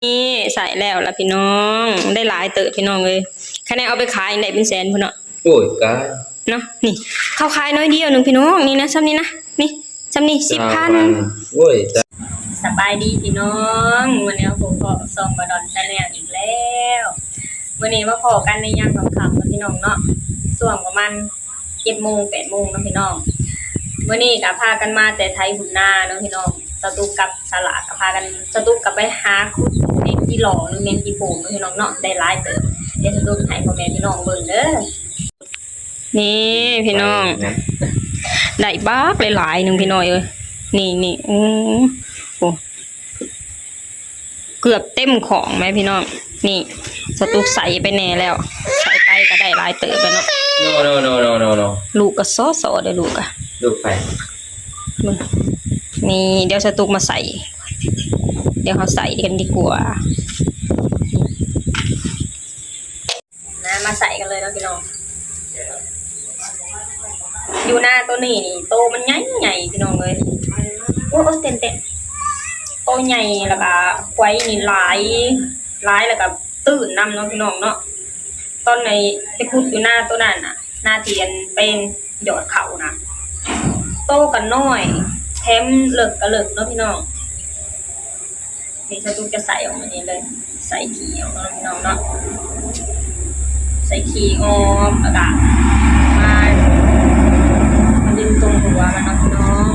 ນີ້ໃສ່ແລ້ວລະພີ່ນ້ອງ ໄດ້ຫຼາຍເຕີບພີ່ນ້ອງເອີຍ ຄັນໄດ້ເອົາໄປຂາຍໄດ້ເປັນແສນພຸ້ນເນາະ. ໂອ້ຍ ກາຍ ເນາະ ນີ້ ເຂົາຂາຍໜ້ອຍດຽວໜຶ່ງພີ່ນ້ອງ ນີ້ນະ ຊ່ຳນີ້ນະ ນີ້ ຊ່ຳນີ້ ສິບພັນ. ໂອ້ຍ ສະບາຍດີພີ່ນ້ອງ ມື້ນີ້ເຮົາພົບກັບຊ່ອງບ່າວດອນ Channel ອີກແລ້ວ. ມື້ນີ້ມາພໍ້ກັນໃນຍາມຄ່ຳໆເນາະພີ່ນ້ອງເນາະ ຊ່ວງປະມານ ເຈັດໂມງ ແປດໂມງເນາະພີ່ນ້ອງ. ມື້ນີ້ກະພາກັນມາແຕ່ໄຖຫຸ້ນນາເນາະພີ່ນ້ອງ ສະຕຸກກັບສາລາກະພາກັນ ສະຕຸກກະໄປຫາຂຸດແມງຈີຫຼໍ່ ຫຼືແມງຈີໂປ່ງເນາະພີ່ນ້ອງເນາະ ໄດ້ຫຼາຍເຕີບ. ດຽວສະຕຸກໃຫ້ພໍ່ແມ່ພີ່ນ້ອງເບິ່ງເດີ. ນີ້ພີ່ນ້ອງ ໄດ້ບັກຫຼາຍໆໜຶ່ງພີ່ນ້ອງເອີຍ ນີ້ໆ ໂອ້ ໂອ້ ເກືອບເຕັມຂອງແມ່ພີ່ນ້ອງ. ນີ້ ສະຕຸກໃສ່ໄປແດ່ແລ້ວ ໃສ່ໄປກະໄດ້ຫຼາຍເຕີບແລ້ວເນາະ. ໂນ ໂນ ໂນ ໂນ ໂນ ໂນ ລູກກະຊໍໆເດີ ລູກກະ ລູກໃຜ? ນີ້ ດຽວສະຕຸກມາໃສ່ ດຽວເຮົາໃສ່ກັນດີກວ່າ. ມາ ມາໃສ່ກັນເລີຍເນາະພີ່ນ້ອງ. ຢູ່ນາໂຕນີ້ນີ້ ໂຕມັນໃຫຍ່ໆ ພີ່ນ້ອງເອີຍ ໂອ້ຍ ເຕັ້ນໆ ໂຕໃຫຍ່ ແລ້ວກະຄວາຍນີ້ຫຼາຍ ຫຼາຍ ແລ້ວກະຕື້ນນຳເນາະພີ່ນ້ອງເນາະ. ຕອນໄດ້ໄປຂຸດຢູ່ນາໂຕນັ້ນນະ ນາທີ່ອັນເປັນຍອດເຂົ້ານະ ໂຕກະນ້ອຍ ແຖມເລິກກະເລິກເນາະພີ່ນ້ອງ. ນີ້ສະຕຸກຈະໃສ່ອອກມານີ້ເລີຍ ໃສ່ຂີ້ອອກເນາະພີ່ນ້ອງເນາະ ໃສ່ຂີ້ອອກ ແລ້ວກະມາ ມາດຶງຕົງຫົວມັນເນາະພີ່ນ້ອງ.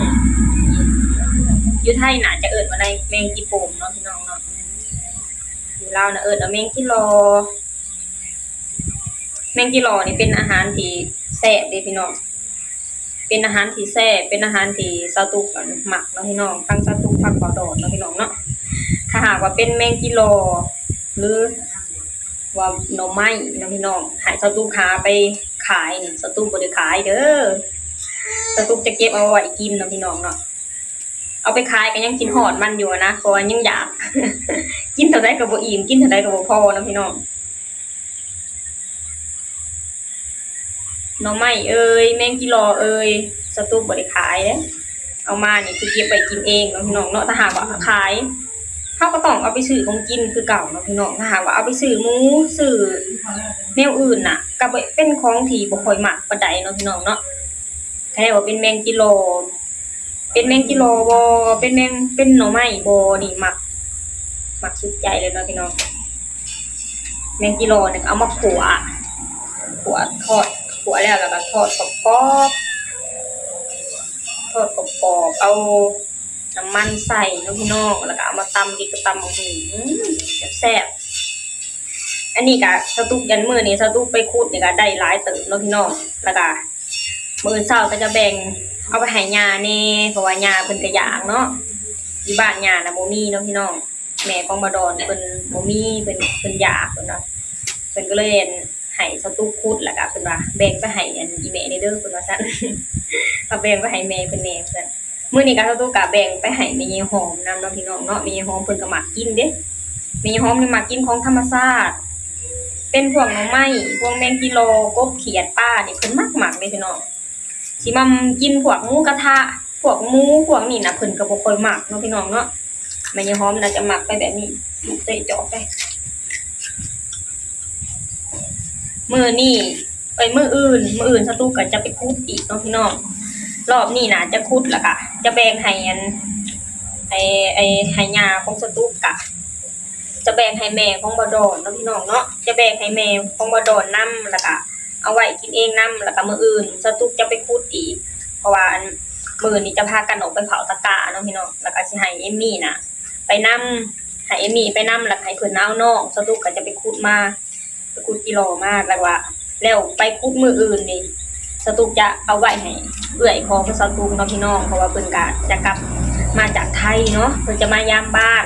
ຢູ່ໄທໜ້າຈະເອີ້ນວ່າ ແມງຈີໂປ່ງເນາະພີ່ນ້ອງເນາະ ຢູ່ລາວນະເອີ້ນວ່າແມງຈີຫຼໍ່. ແມງຈີຫຼໍ່ນີ້ເປັນອາຫານທີ່ແຊບເດ້ພີ່ນ້ອງ ເປັນອາຫານທີ່ແຊບ ເປັນອາຫານທີ່ສາວຕຸກອັນມັກເນາະພີ່ນ້ອງ ທັງສາວຕຸກທັງບ່າວດອນເນາະພີ່ນ້ອງເນາະ. ຖ້າຫາກວ່າເປັນແມງຈີຫຼໍ່ ຫຼືວ່າໜໍ່ໄມ້ເນາະພີ່ນ້ອງ ໃຫ້ສາວຕຸກຫາໄປຂາຍນີ້ ສາວຕຸກບໍ່ໄດ້ຂາຍເດີ ສາວຕຸກຈະເກັບເອົາໄວ້ກິນເນາະພີ່ນ້ອງເນາະ. ເອົາໄປຂາຍກະຍັງຄິດຮອດມັນຢູ່ນະ ເພາະວ່າຍັງຢາກ ກິນເທົ່າໃດກະບໍ່ອີ່ມ ກິນເທົ່າໃດກະບໍ່ພໍເນາະພີ່ນ້ອງ. ໜໍ່ໄມ້ເອີຍ ແມງຈີຫຼໍ່ເອີຍ ສາວຕຸກບໍ່ໄດ້ຂາຍເດ້ ເອົາມານີ້ຄືເກັບໄວ້ກິນເອງເນາະພີ່ນ້ອງເນາະ. ຖ້າຫາກວ່າຂາຍ ເຮົາກະຕ້ອງເອົາໄປຊື້ຂອງກິນຄືເກົ່າເນາະພີ່ນ້ອງ. ຖ້າຫາກວ່າເອົາໄປຊື້ໝູ ຊື້ແນວອື່ນນະ ກະເປັນຂອງທີ່ບໍ່ຄ່ອຍມັກປານໃດເນາະພີ່ນ້ອງເນາະ. ຄັນແນວວ່າເປັນແມງຈີຫຼໍ່ ເປັນແມງຈີຫຼໍ່ບໍ່ ເປັນແມງ ເປັນໜໍ່ໄມ້ບໍ່ ນີ້ມັກ ມັກສຸດໃຈເລີຍເນາະພີ່ນ້ອງ. ແມງຈີຫຼໍ່ນີ້ກະເອົາມາຂົ້ວ ຂົ້ວທອດ ຂົ້ວແລ້ວ ແລ້ວກະທອດກອບໆ ທອດກອບໆ ເອົານ້ຳມັນໃສ່ເນາະພີ່ນ້ອງ ແລ້ວກະເອົາມາຕຳກິນກັບຕຳບັກຫຸ່ງ ອືມ ແຊບໆ. ອັນນີ້ກະສາວຕຸກ ອັນມື້ນີ້ສາວຕຸກໄປຂຸດນີ້ກະໄດ້ຫຼາຍເຕີບເນາະພີ່ນ້ອງ ແລ້ວກະ ມື້ເຊົ້າກະຈະແບ່ງເອົາໄປໃຫ້ຍ່າແດ່ເພາະວ່າຍ່າເພິ່ນກະຢາກເນາະ. ຢູ່ບ້ານຍ່ານະບໍ່ມີເນາະພີ່ນ້ອງ ແມ່ຂອງບ່າວດອນເພິ່ນບໍ່ມີ ເພິ່ນ ເພິ່ນຢາກເພິ່ນວ່າ ເພິ່ນກະເລີຍໃຫ້ສາວຕຸກຂຸດ ແລ້ວກະເພິ່ນວ່າແບ່ງໄປໃຫ້ອັນອີ່ແມ່ແດ່ເດີ ເພິ່ນວ່າຊັ້ນ ເອົາແບ່ງໄປໃຫ້ແມ່ເພິ່ນແດ່ວ່າຊັ້ນ. ມື້ນີ້ກະສາວຕຸກກະແບ່ງໄປໃຫ້ແມ່ໃຫຍ່ຫອມນຳເນາະພີ່ນ້ອງເນາະ ແມ່ໃຫຍ່ຫອມເພິ່ນກະມັກກິນເດ້ ແມ່ໃຫຍ່ຫອມນີ້ມັກກິນຂອງທຳມະຊາດ ເປັນພວກໜໍ່ໄມ້ ພວກແມງຈີຫຼໍ່ ກົບ ຂຽດ ປານີ້ເພິ່ນມັກໆເດ້ພີ່ນ້ອງ. ຊິມາກິນພວກໝູກະທະ ພວກໝູພວກນີ້ນະ ເພິ່ນກະບໍ່ຄ່ອຍມັກເນາະພີ່ນ້ອງເນາະ. ແມ່ໃຫຍ່ຫອມໜ້າຈະມັກໄປແບບນີ້ ລູກເຕະຈອກໄປ. ມື້ນີ້ ເອີຍ ມື້ອື່ນ ມື້ອື່ນສາວຕຸກກະຈະໄປຂຸດອີກເນາະພີ່ນ້ອງ. ລອບນີ້ນະຈະຂຸດແລ້ວກະຈະແບ່ງໃຫ້ອັນ ໃຫ້ ໃຫ້ ໃຫ້ຍ່າຂອງສາວຕຸກກະ ຈະແບ່ງໃຫ້ແມ່ຂອງບ່າວດອນເນາະພີ່ນ້ອງເນາະ ຈະແບ່ງໃຫ້ແມ່ຂອງບ່າວດອນນຳ ແລ້ວກະເອົາໄວ້ກິນເອງນຳ ແລ້ວກະມື້ອື່ນສາວຕຸກຈະໄປຂຸດອີກ ເພາະວ່າອັນ ມື້ນີ້ຈະພາກັນອອກໄປເຜົາຕະກ້າເນາະພີ່ນ້ອງ ແລ້ວກະຊິໃຫ້ເອມມີ່ນະໄປນຳ ໃຫ້ເອມມີ່ໄປນຳ ແລ້ວກະໃຫ້ເພິ່ນເອົານ້ອງ ສາວຕຸກກະຈະໄປຂຸດມາ ໄປຂຸດຈີຫຼໍ່ມາ ແລ້ວວ່າ ແລ້ວໄປຂຸດມື້ອື່ນນີ້ ສາວຕຸກຈະເອົາໄວ້ໃຫ້ເອື້ອຍຂອງສາວຕຸກເນາະພີ່ນ້ອງ ເພາະວ່າເພິ່ນກະຈະກັບມາຈາກໄທເນາະ ເພິ່ນຈະມາຢາມບ້ານ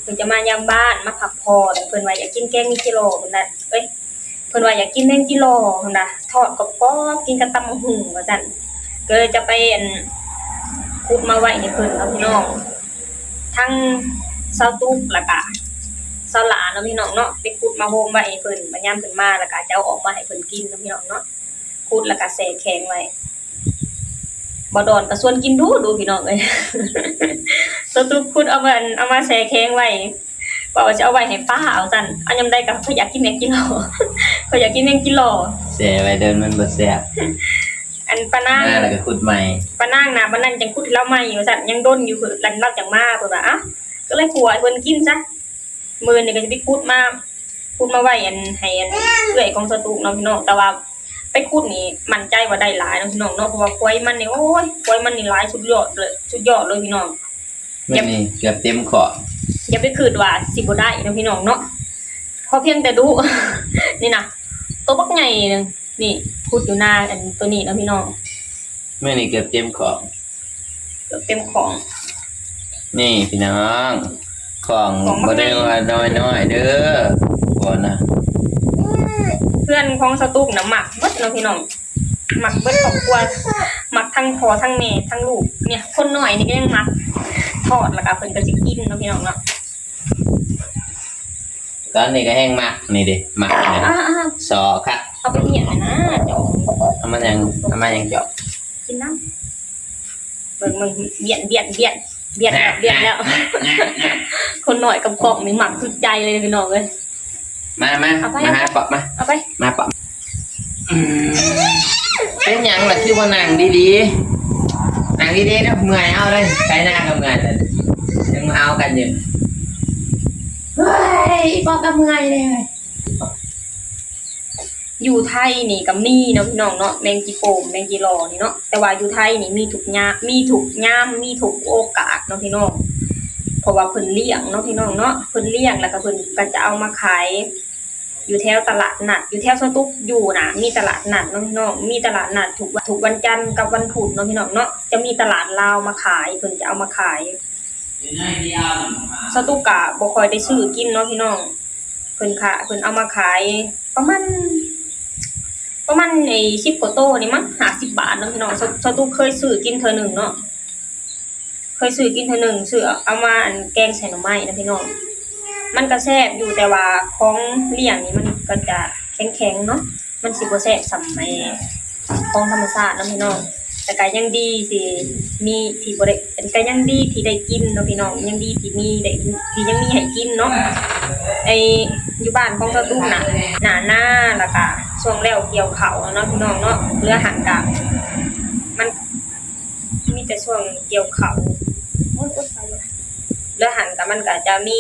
ເພິ່ນຈະມາຢາມບ້ານ ມາພັກຜ່ອນ ເພິ່ນວ່າຢາກກິນແກງມີຈີຫຼໍ່ ເພິ່ນວ່າ ເອີຍ ເພິ່ນວ່າຢາກກິນແມງຈີຫຼໍ່ ເພິ່ນວ່າທອດກອບໆ ກິນກັບຕຳບັກຫຸ່ງວ່າຊັ້ນ ກະເລີຍຈະໄປອັນ ຂຸດມາໄວ້ໃຫ້ເພິ່ນເນາະພີ່ນ້ອງ ທັງສາວຕຸກ ແລ້ວກະສາວຫຼ້າເນາະພີ່ນ້ອງເນາະ ໄປຂຸດມາໂຮມໄວ້ໃຫ້ເພິ່ນ ບາດຍາມເພິ່ນມາ ແລ້ວກະຈະເອົາອອກມາໃຫ້ເພິ່ນກິນເນາະພີ່ນ້ອງເນາະ. ຂຸດແລ້ວກະແຊ່ແຂງໄວ້ ບ່າວດອນກະຊວນກິນດຸໆ ພີ່ນ້ອງເອີຍ ສາວຕຸກຂຸດເອົາມາ ເອົາມາແຊ່ແຂງໄວ້ ເວົ້າວ່າຊິເອົາໄວ້ໃຫ້ປ້າເອົາຊັ້ນ ເອົາຍາມໃດກໍຂ້ອຍຢາກກິນແມງກິໂລ ຂ້ອຍຢາກກິນແມງກິໂລ ແຊ່ໄວ້ໂດນມັນບໍ່ແຊບ ອັນປ້ານາງ ມາແລ້ວກໍຂຸດໃໝ່ ປ້ານາງນະ ປ້ານາງຈັ່ງຂຸດໃຫ້ລາວໃໝ່ວ່າຊັ້ນ ຍັງດົນຢູ່ ລາວຈັ່ງມາ ເພິ່ນວ່າ ອະ ກໍເລີຍຂົ້ວໃຫ້ເພິ່ນກິນຊະ ມື້ນີ້ກໍຊິໄປຂຸດມາ ຂຸດມາໄວ້ອັນ ໃຫ້ອັນເອື້ອຍຂອງສະຕຸກເນາະພີ່ນ້ອງ ແຕ່ວ່າໄປຂຸດນີ້ໝັ້ນໃຈວ່າໄດ້ຫຼາຍເນາະພີ່ນ້ອງເນາະ ເພາະວ່າຄວາຍມັນນີ້ ໂອ້ຍ ຄວາຍມັນນີ້ຫຼາຍສຸດຍອດເລີຍ ສຸດຍອດເລີຍພີ່ນ້ອງ ແມ່ນນີ້ເກືອບເຕັມຂອງ ຢ່າໄປຄິດວ່າຊິບໍ່ໄດ້ເນາະພີ່ນ້ອງເນາະ ຂໍພຽງແຕ່ດຸ ນີ້ນະ ໂຕບັກໃຫຍ່ໜຶ່ງ ນີ້ ຂຸດຢູ່ນາອັນໂຕນີ້ເນາະພີ່ນ້ອງ ແມ່ນນີ້ເກືອບເຕັມຂອງ ເກືອບເຕັມຂອງ ນີ້ພີ່ນ້ອງ ຂອງ ຂອງບັກໃຫຍ່ ບໍ່ໄດ້ວ່ານ້ອຍໆເດີ ບໍ່ນະ ເຮືອນຂອງສະຕຸກນະມັກເບິດເນາະພີ່ນ້ອງ ມັກເບິດຄອບຄົວ ມັກທັງພໍ່ທັງແມ່ທັງລູກ ເນຍ ຄົນນ້ອຍນີ້ກໍຍັງມັກ ທອດແລ້ວກໍເພິ່ນກໍຊິກິນເນາະພີ່ນ້ອງເນາະ ຕອນນີ້ກໍແຮ່ງມັກ ນີ້ເດ້ ມັກນີ້ ອ່າໆ ຊໍຄັກ ເອົາໄປຫຍັງນະ ເຈົ້າ ເອົາມາຫຍັງ ເອົາມາຫຍັງເຈົ້າ ກິນນຳ ເບິ່ງ ເບິ່ງ ບຽນ ບຽນ ບຽນ ບຽນແລ້ວ ບຽນແລ້ວ ຄົນນ້ອຍກັບກ້ອງນີ້ມັກສຸດໃຈເລີຍພີ່ນ້ອງເອີຍ ມາ ມາ ເອົາໄປ ມາຫາ ເອົາໄປ ເປາະ ມາ ເອົາໄປ ມາເປາະ ເປັນຫຍັງລະຄືບໍ່ນັ່ງດີໆ ນັ່ງດີໆເດີ ເມື່ອຍເອົາເດີ ໄຖນາກໍເມື່ອຍແລ້ວ ຍັງມາເອົາກັນຢູ່ ເຮີ້ຍ ເປາະກໍເມື່ອຍເລີຍ. ຢູ່ໄທນີ້ກໍມີເນາະພີ່ນ້ອງເນາະ ແມງຈີ່ໂປ່ມ ແມງຈີ່ຫຼໍ່ນີ້ເນາະ ແຕ່ວ່າຢູ່ໄທນີ້ມີທຸກຍາມ ມີທຸກຍາມ ມີທຸກໂອກາດເນາະພີ່ນ້ອງ ເພາະວ່າເພິ່ນລ້ຽງເນາະພີ່ນ້ອງເນາະ ເພິ່ນລ້ຽງ ແລ້ວກໍເພິ່ນກໍຈະເອົາມາຂາຍຢູ່ແຖວຕະຫຼາດນັດ ຢູ່ແຖວສະຕຸກຢູ່ນະ ມີຕະຫຼາດນັດເນາະພີ່ນ້ອງ ມີຕະຫຼາດນັດທຸກວັນ ທຸກວັນຈັນກັບວັນພຸດເນາະພີ່ນ້ອງເນາະ ຈະມີຕະຫຼາດລາວມາຂາຍ ເພິ່ນຈະເອົາມາຂາຍ ສະຕຸກກະບໍ່ຄ່ອຍໄດ້ຊື້ກິນເນາະພີ່ນ້ອງ ເພິ່ນຂາ ເພິ່ນເອົາມາຂາຍປະມານ ປະມານໄອ້ສິບກວ່າໂຕນີ້ມັ້ງ ຫ້າສິບບາດເນາະພີ່ນ້ອງ ສະ ສະຕຸກເຄີຍຊື້ກິນເທື່ອໜຶ່ງເນາະ ເຄີຍຊື້ກິນເທື່ອໜຶ່ງ ຊື້ເອົາມາອັນແກງໃສ່ໜໍ່ໄມ້ນະພີ່ນ້ອງ ມັນກະແຊບຢູ່ ແຕ່ວ່າຂອງລ້ຽງນີ້ມັນກະຈະແຂງໆເນາະ ມັນຊິບໍ່ແຊບສ່ຳໄອ້ ຂອງທຳມະຊາດເນາະພີ່ນ້ອງ ແຕ່ກະຍັງດີທີ່ມີ ທີ່ບໍ່ໄດ້ ອັນນີ້ກະຍັງດີທີ່ໄດ້ກິນເນາະພີ່ນ້ອງ ຍັງດີທີ່ມີໄດ້ ທີ່ຍັງມີໃຫ້ກິນເນາະ ໄອ້ຢູ່ບ້ານຂອງສະຕຸກນະ ໜ້ານາ ແລ້ວກະຊ່ວງແລ້ວກ່ຽວເຂົ້າເນາະພີ່ນ້ອງເນາະ ເຫຼືອຫັ້ນກະ ມັນມີແຕ່ຊ່ວງກ່ຽວເຂົ້າ ໂອ້ຍ ເຫຼືອຫັ້ນກະ ມັນກະຈະມີ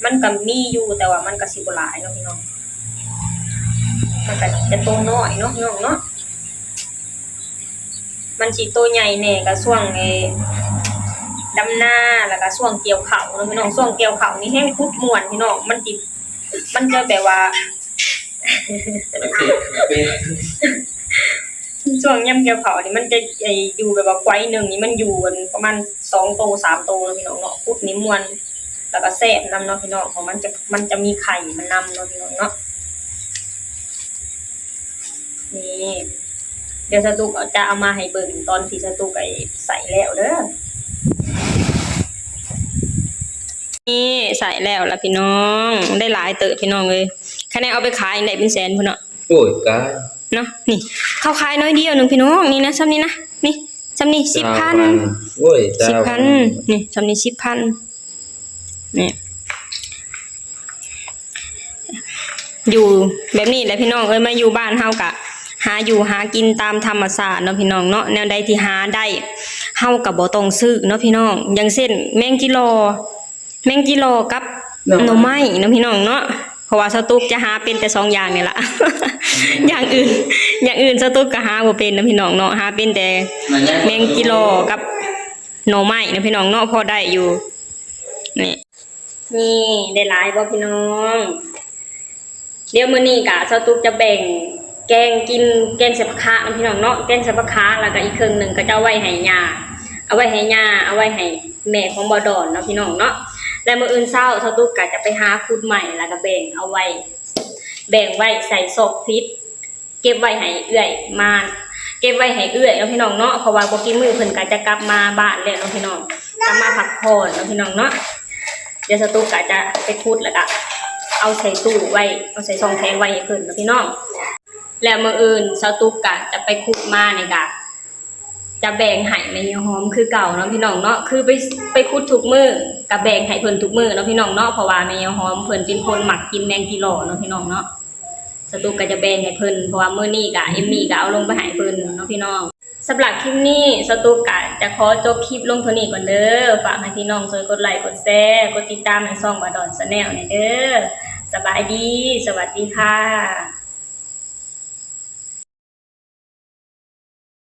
ມັນກະມີຢູ່ ແຕ່ວ່າມັນກະຊິບໍ່ຫຼາຍເນາະພີ່ນ້ອງ ມັນກະຈະໂຕນ້ອຍເນາະພີ່ນ້ອງເນາະ ມັນຊິໂຕໃຫຍ່ແດ່ກະຊ່ວງໄອ້ດຳນາ ແລ້ວກະຊ່ວງກ່ຽວເຂົ້າເນາະພີ່ນ້ອງ ຊ່ວງກ່ຽວເຂົ້ານີ້ແຮ່ງຂຸດມ່ວນພີ່ນ້ອງ ມັນຊິ ມັນຈະແບບວ່າ ໂອເຄ ໂອເຄ ຊ່ວງຍາມກ່ຽວເຂົ້ານີ້ມັນຈະ ໄອ້ ຢູ່ແບບວ່າໄກວໜຶ່ງນີ້ມັນຢູ່ອັນປະມານສອງໂຕສາມໂຕເນາະພີ່ນ້ອງເນາະ ຂຸດນີ້ມ່ວນ ແລ້ວກໍແຊບນຳເນາະພີ່ນ້ອງ ເພາະມັນຈະ ມັນຈະມີໄຂ່ມັນນຳເນາະພີ່ນ້ອງເນາະ ນີ້ ດຽວສະຕຸກຈະເອົາມາໃຫ້ເບິ່ງຕອນທີ່ສະຕຸກໄອ້ໃສ່ແລ້ວເດີ ນີ້ໃສ່ແລ້ວລະພີ່ນ້ອງ ໄດ້ຫຼາຍເຕີບພີ່ນ້ອງເອີຍ ຄັນໄດ້ເອົາໄປຂາຍໄດ້ເປັນແສນພຸ້ນເນາະ ໂອ້ຍ ກາຍ ເນາະ ນີ້ ເຂົາຂາຍໜ້ອຍດຽວໜຶ່ງພີ່ນ້ອງ ນີ້ນະ ຊ່ຳນີ້ນະ ນີ້ ຊ່ຳນີ້ສິບພັນ ໂອ້ຍ ສິບພັນ ຊາວພັນ ນີ້ ຊ່ຳນີ້ສິບພັນ ນີ້ ຢູ່ແບບນີ້ແຫຼະພີ່ນ້ອງເອີຍ ມາຢູ່ບ້ານເຮົາກະຫາຢູ່ຫາກິນຕາມທຳມະຊາດເນາະພີ່ນ້ອງເນາະ ແນວໃດທີ່ຫາໄດ້ ເຮົາກະບໍ່ຕ້ອງຊື້ເນາະພີ່ນ້ອງ ຢ່າງເຊັ່ນ ແມງຈີ່ຫຼໍ່ ແມງຈີ່ຫຼໍ່ກັບໜໍ່ ໜໍ່ໄມ້ເນາະພີ່ນ້ອງເນາະ ເພາະວ່າສະຕຸກຈະຫາເປັນແຕ່ສອງຢ່າງນີ້ລະ ຢ່າງອື່ນ ຢ່າງອື່ນສະຕຸກກະຫາບໍ່ເປັນນະພີ່ນ້ອງເນາະ ຫາເປັນແຕ່ແມງຈີ່ຫຼໍ່ກັບໜໍ່ໄມ້ນະພີ່ນ້ອງເນາະ ພໍໄດ້ຢູ່ ນີ້ ນີ້ ໄດ້ຫຼາຍບໍ່ພີ່ນ້ອງ? ດຽວມື້ນີ້ກະສາວຕຸກຈະແບ່ງແກງກິນ ແກງໃສ່ຜັກຄາເນາະພີ່ນ້ອງເນາະ ແກງໃສ່ຜັກຄາ ແລ້ວກະອີກເຄິ່ງໜຶ່ງກະຈະເອົາໄວ້ໃຫ້ຍ່າ ເອົາໄວ້ໃຫ້ຍ່າ ເອົາໄວ້ໃຫ້ແມ່ຂອງບໍ່ດອນເນາະພີ່ນ້ອງເນາະ ແລະມື້ອື່ນເຊົ້າສາວຕຸກກະຈະໄປຫາຂຸດໄມ້ ແລ້ວກະແບ່ງເອົາໄວ້ ແບ່ງໄວ້ໃສ່ຊອກຟິດ ເກັບໄວ້ໃຫ້ເອື້ອຍມາ ເກັບໄວ້ໃຫ້ເອື້ອຍເນາະພີ່ນ້ອງເນາະ ເພາະວ່າບໍ່ກີ້ມື້ເພິ່ນກະຈະກັບມາບ້ານແລ້ວເນາະພີ່ນ້ອງ ກັບມາພັກຜ່ອນເນາະພີ່ນ້ອງເນາະ ດຽວສາວຕຸກກະຈະໄປຂຸດ ແລ້ວກະເອົາໃສ່ຕູ້ໄວ້ ເອົາໃສ່ຊ່ອງແທງໄວ້ໃຫ້ເພິ່ນເນາະພີ່ນ້ອງ ແລ້ວມື້ອື່ນສາວຕຸກກະຈະໄປຂຸດມານີ້ກະ ຈະແບ່ງໃຫ້ແມ່ຍາຍຫອມຄືເກົ່າເນາະພີ່ນ້ອງເນາະ ຄືໄປ ໄປຂຸດທຸກມື້ ກະແບ່ງໃຫ້ເພິ່ນທຸກມື້ເນາະພີ່ນ້ອງເນາະ ເພາະວ່າແມ່ຍາຍຫອມເພິ່ນເປັນຄົນມັກກິນແມງກິລໍ້ເນາະພີ່ນ້ອງເນາະ. ສະຕຸກກະຈະແບ່ງໃຫ້ເພິ່ນ ເພາະວ່າມື້ນີ້ກະເອມມີກະເອົາລົງໄປໃຫ້ເພິ່ນເນາະພີ່ນ້ອງ. ສຳລັບຄລິບນີ້ ສະຕຸກກະຈະຂໍຈົບຄລິບລົງເທົ່ານີ້ກ່ອນເດີ. ຝາກໃຫ້ພີ່ນ້ອງຊ່ວຍກົດໄລ ກົດແຊ ກົດຕິດຕາມໃຫ້ຊ່ອງບາດອນແຊນແນວແດ່ເດີ. ສະບາຍດີ ສະຫວັດດີຄ່ະ.